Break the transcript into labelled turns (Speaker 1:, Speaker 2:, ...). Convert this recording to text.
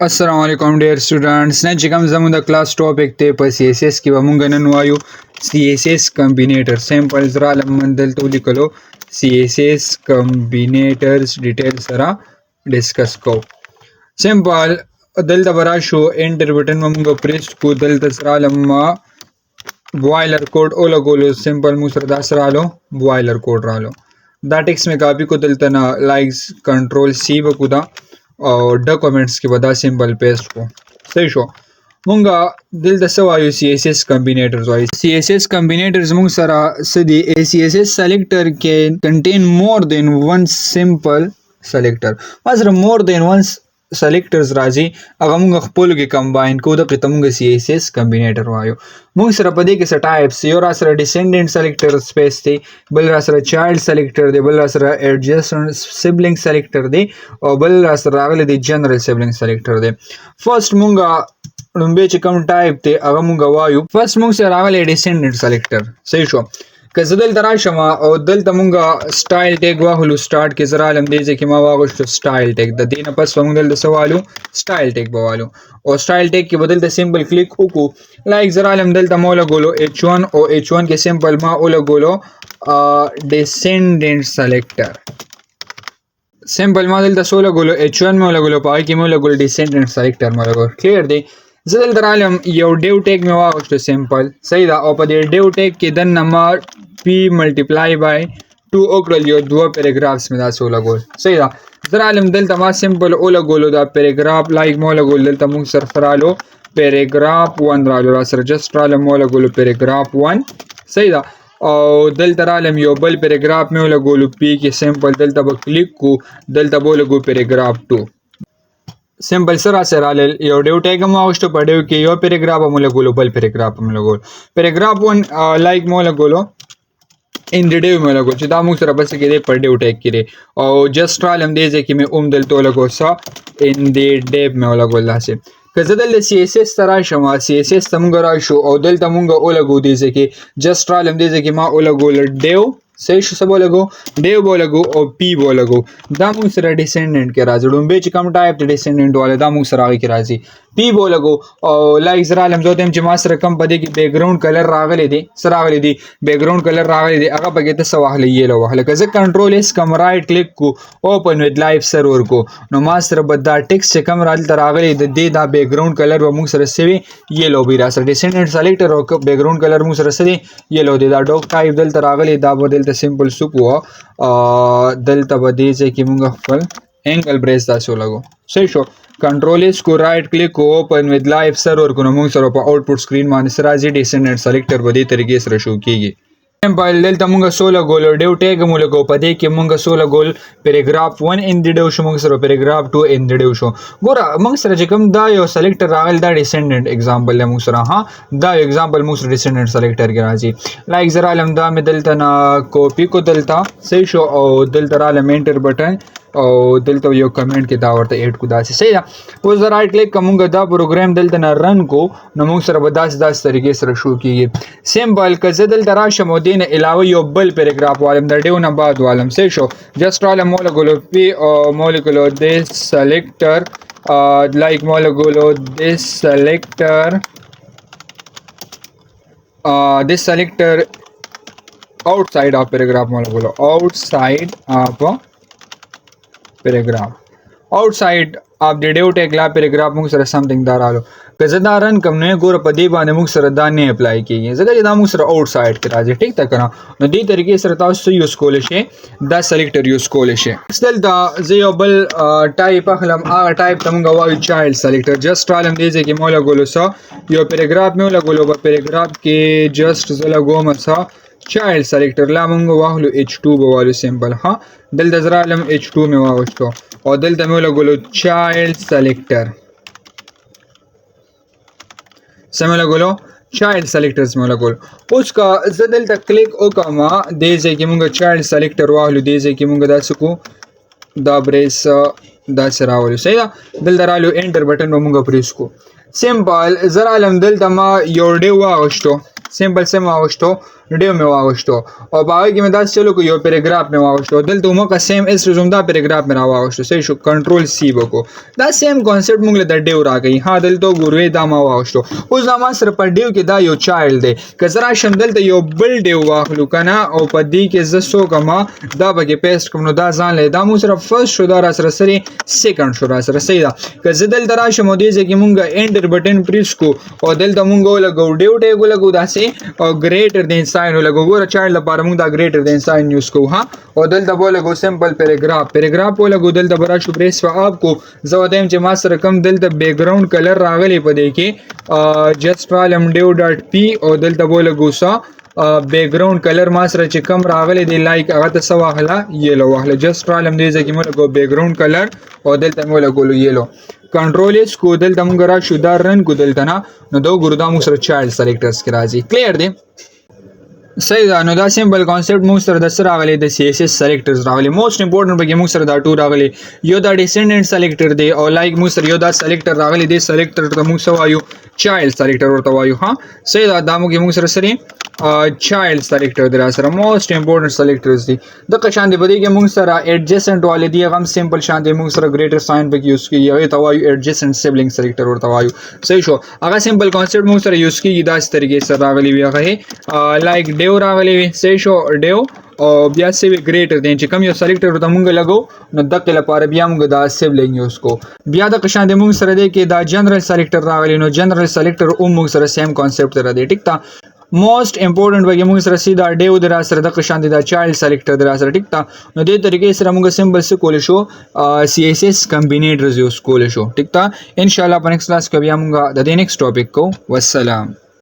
Speaker 1: السلام علیکم ډیر سټوډنټس. نن چې کوم زموږ د کلاس ټاپک دی په سی اس اس کې به مونږ نن وایو سی اس اس کمبینیټر. سمپل رالم من دلته ولیکلو سی اس اس کمبینیټرز ډیټیل سره ډسکس کو. سمپل دلته به راشو، انټر بټن به مونږ پریس کو، دلته رالم ما بوایلر کوډ ولګولو. سمپل مونږ سره داسې رالو، بوایلر کوډ رالو. دا ټیکس مې کاپي کو دلته نه لایکس کنټرول سی به کو دا او ډاکومنټس کې به دا سمپل پیسټ کو. صحیح شو. مونږ دلته څه وایو؟ سی اس اس کمبینیټرز وایو. سی اس اس کمبینیټرز مونږ سره څه دي؟ ای سی اس اس سلیکټر کې کنټین مور دین ون سمپل سلیکټر. ما سره مور دین ون سلیکټرز راځي، هغه مونږ خپلو کې کمباین کوو، دغې ته مونږ سی اس اس کمبینیټر وایو. مونږ سره په دې کې څه ټایپس، یو را سره ډیسینډنټ سلیکټر سپیس دی، بل را سره چایلډ سلیکټر دی، بل را سره ایڈجسټ سبلینګ سلیکټر دی، او بل را سره راغلی دی جنرل سبلینګ سلیکټر دی. فرست مونږ لومبی چې کوم ټایپ دی هغه مونږ وایو. فرست مونږ سره راغلی ډیسینډنټ سلیکټر. صحیح شو. که زه دلته راشم او دلته مونږ سټایل ټیګ واخلو، سټارټ کې زه رالم دې ځای کې ما واغوستو سټایل ټیګ. د دې نه پس به مونږ دلته څه والو؟ سټایل ټیګ به والو، او سټایل ټیګ کې به دلته سمپل کلیک وکړو. لایک زه رالم دلته ما ولګولو ایچ ون، او ایچ ون کې سمپل ما ولګولو ډیسینډنټ سلیکټر. سمپل ما دلته څه ولګولو؟ ایچ ون مې ولګولو، په هغې کې مې ولګولو ډیسینډنټ سلیکټر مې ولګولو. کلیر دی. زه دلته رالم یو ډیو ټیګ مې واغوستو سمپل. صحیح ده. او په دې ډیو ټیګ کې دننه ما پی ملټیپلای بای 2 وکړل، یو دوه پیراګرافس مې داسې ولګول. صحیح ده. زه رالم دلته ما سمپل ولګولو دا پیراګراف، لایک مې ولګول دلته مونږ سره رالو پیراګراف 1 رالو، را سره جسټ رالم مې ولګولو پیراګراف 1. صحیح ده. او دلته رالم یو بل پیراګراف مې ولګولو پی کې سمپل، دلته به کلیک کو، دلته به ولګو پیراګراف 2. سمپل سره سره رالل یو ډیو ټیګ مو واغوستو، په ډیو کې یو پیراګراف مو لګولو، بل پیراګراف مو لګولو. پیراګراف 1 لایک مو لګولو ان دی ډیو مې لګول چې دا موږ سره بس کې دی په ډیو ټیګ کې دی. او جسټ رالم دې ځای کې مې اوم دلته ولګول څه ان دی ډیب مې ولګول داسې. که زه دلته سی اس اس ته راشم، سی اس اس ته مونږ راشو او دلته مونږ ولګو دې ځای کې، جسټ رالم دې ځای کې ما ولګول ډیو. صحیح شو. څه به ولګو؟ ډیو به ولګو او پی به ولګو. دا مونږ سره ډیسینډنټ کې راځي. ړومبی چې کوم ټایپ دی ډیسینډنټ والا دا مونږ سره هغې کې راځي. پی به ولګو او لایک زه رالم زه ورته وایم چې ما سره کوم په دې کې بیکګراوند کلر راغلی دی، څه راغلی دی؟ بیکګراوند کلر راغلی دی، هغه پکې ته څه واخلې؟ یلو واخله. که زه کنټرول اس کوم، رایټ کلیک کو، اوپن وذ لایف سرور کو، نو ما سره به دا ټیکس چې کوم دلته راغلی د دې دا بیکګراوند کلر به مونږ سره څه وي؟ یلو به را سره. ډیسینډنټ سلیکټر او بیکګراوند کلر مونږ سره څه دی؟ یلو دی. دا ډاک ټایپ دلته راغلی، دا به دلته سمپل سوک و، دلته به دې ځای کې مونږ خپل انګل بریس داسې ولګو. صحیح شو. کنټرول اس کو، رایټ کلیک کو، اوپن وذ لایف سرور کو، نو مونږ سره په آوټپوټ سکرین باندې سره راځي ډیسینډنټ سلیکټر به دې طریقې سره شو کیږي. سمپل دلته مونږ څه ولګولو؟ ډیو ټیګ مو لګو، په دې کې مونږ څه ولګول؟ پیراګراف 1 ان دی ډیو شو، مونږ سره پیراګراف 2 ان دی ډیو شو. ګوره مونږ سره چې کوم دا یو سلیکټر راغلی دا ډیسینډنټ اگزامپل دی مونږ سره. ها دا یو اگزامپل مونږ سره ډیسینډنټ سلیکټر کې راځي. لایک زه رالم دا مې دلته نه کاپي کو دلته. صحیح شو. او دلته رالم انټر بټن او دلته یو کمنټ کې دا ورته ایډ کو داسې. صحیح ده. اوس زه رایټ کلیک کوم، مونږ دا پروګرام دلته نه رن کو، نو مونږ سره به داسې داسې طریقې سره شو کیږي. سمپل که زه دلته راشم او دې نه علاوه یو بل پیراګراف والم، د ډیو نه بعد والم. صحیح شو. جسټ رالم مو لګولو پی او مو لګولو دیس سلیکټر، لایک مو لګولو دیس سلیکټر، دیس سلیکټر آؤٹ سائیڈ آف پیراګراف مو لګولو، آؤٹ سائیڈ آف پیراګراف، آؤٹ سائیڈ آف د ډیو ټیګ لا پیراګراف موږ سره سمثینګ دا رالو. که زه دا رن کوم نو ګوره په دې باندې موږ سره دا نه اپلای کیږي، ځکه چې دا موږ سره آؤٹ سائیډ کې راځي. ټیک ده که نه؟ نو دې طریقې سره تاسو څه یوز کولی شئ؟ دا سلیکټر یوز کولی شئ. دلته زه یو بل ټایپ اخلم، هغه ټایپ ته موږ وایو چایلډ سلیکټر. جسټ رالم دې ځای کې مې ولګولو څه یو پیراګراف مې ولګولو، په پیراګراف کې جسټ زه لګوم څه چایلډ سلیکټر. لا مونږ واخلو ایچ ټو به والو سمپل. ها دلته زه رالم ایچ ټو مې واغوستو او دلته مې ولګولو چایلډ سلیکټر. څه مې ولګولو؟ چایلډ سلیکټرز مې ولګولو. اوس که زه دلته کلیک وکړم دې ځای کې مونږ چایلډ سلیکټر واخلو، دې ځای کې مونږ داسې کو دا بریس داسې راولو. صحیح ده. دلته رالو انټر بټن به مونږ پریس کو. سمپل زه رالم دلته ما یو ډیو واغوستو، سمپل څه مې واغوستو؟ نو div مې واغوستو او په هغه کې مې داسې چلو کو، یو پیراګراف مې واغوستو. دلته موږ same اس رزوم دا پیراګراف مې راواغوستو. صحیح شو؟ کنټرول سی وکړو. دا سیم کانسپټ موږ له د div راکوي. ها، دلته وګورئ، دا ما واغوستو. اوس دا ما سره په div کې دا یو چایلډ دی. که زه راشم دلته یو بل div واخلو که نه، او په دې کې زه څه کوم، دا پکې پیسټ کوم، نو دا ځان له دا موږ سره فرست شو، دا را سره سری سیکنډ شو را سره. صحیح ده؟ که زه دلته راشم او دې ځای کې مونږ انټر بټن پریس کو او دلته مونږ ولګو div tag ولګو داسې او greater than sign ولګو. ګوره، چایلډ لپاره مونږ دا greater than sign use کوو. ها، او دلته به ولګو simple paragraph، paragraph ولګو. دلته به راشو، بریس په اپ کو. زه ورته وایم چې ما سره کوم دلته بیکګراوند کلر راغلی په دې کې، جسټ رالم div dot p او دلته به ولګو څه بیکګراوند کلر ما سره چې کم راغلی دی، لایک هغه ته څه واخله، yellow واخله. جسټ رالم دې ځای کې مې ولګو بیکګراوند کلر او دلته مې ولګولو yellow. کنټرول اس کو، دلته مونږ راشو، دا رن کو دلته نه، نو دا وګورو، دا موږ سره چایلډ سلیکټرز کې راځي. کلیر دی؟ صحیح ده. نو دا سمپل کانسپټ موږ سره د سره راغلی، د سی اس اس سلیکټرز راغلی. موست امپورټنټ پکې موږ سره دا ټو راغلی، یو دا ډیسندنت سلیکټر دی او لایک موږ سره یو دا سلیکټر راغلی دی. سلیکټر ته موږ څه وایو؟ چایلډ سلیکټر ورته وایو. ها، صحیح ده. دا موږ سره سره چایلډ سلیکټر دی را سره، موست امپورټنټ سلیکټرز دي. دغه شان دی په دې کې موږ سره ایڈجسنت والے دی، هغه هم سمپل شان دی. موږ سره ګریټر ساين پکې یوز کیږي، هغه ته وایو ایڈجسنت سیبلینګ سلیکټر ورته وایو. صحیح شو؟ هغه سمپل کانسپټ موږ سره یوز کیږي، داسې طریقې سره راغلی وي هغه، لایک div راغلی وي. صحیح شو؟ div او بیا سی وی ګریټر دین، چې کوم یو سلیکټر ته مونږ لګو، نو دغه لپاره بیا مونږ دا سیبلینګ یوز کو. بیا د قشان د مونږ سره دی کې دا جنرال سلیکټر راغلی، نو جنرال سلیکټر او مونږ سره سیم کانسپټ را دی. ټیک تا؟ موست امپورټنټ وګه مونږ سره سیدا div در سره، د قشان دی دا چایلډ سلیکټر در سره. ټیک تا؟ نو دې طریقې سره مونږ سمپل څه کول شو؟ سی اس اس کمبینیټرز یوز کول شو. ټیک تا؟ ان شاء الله په نیکسټ کلاس کې بیا مونږ د دې نیکسټ ټاپک کو. والسلام.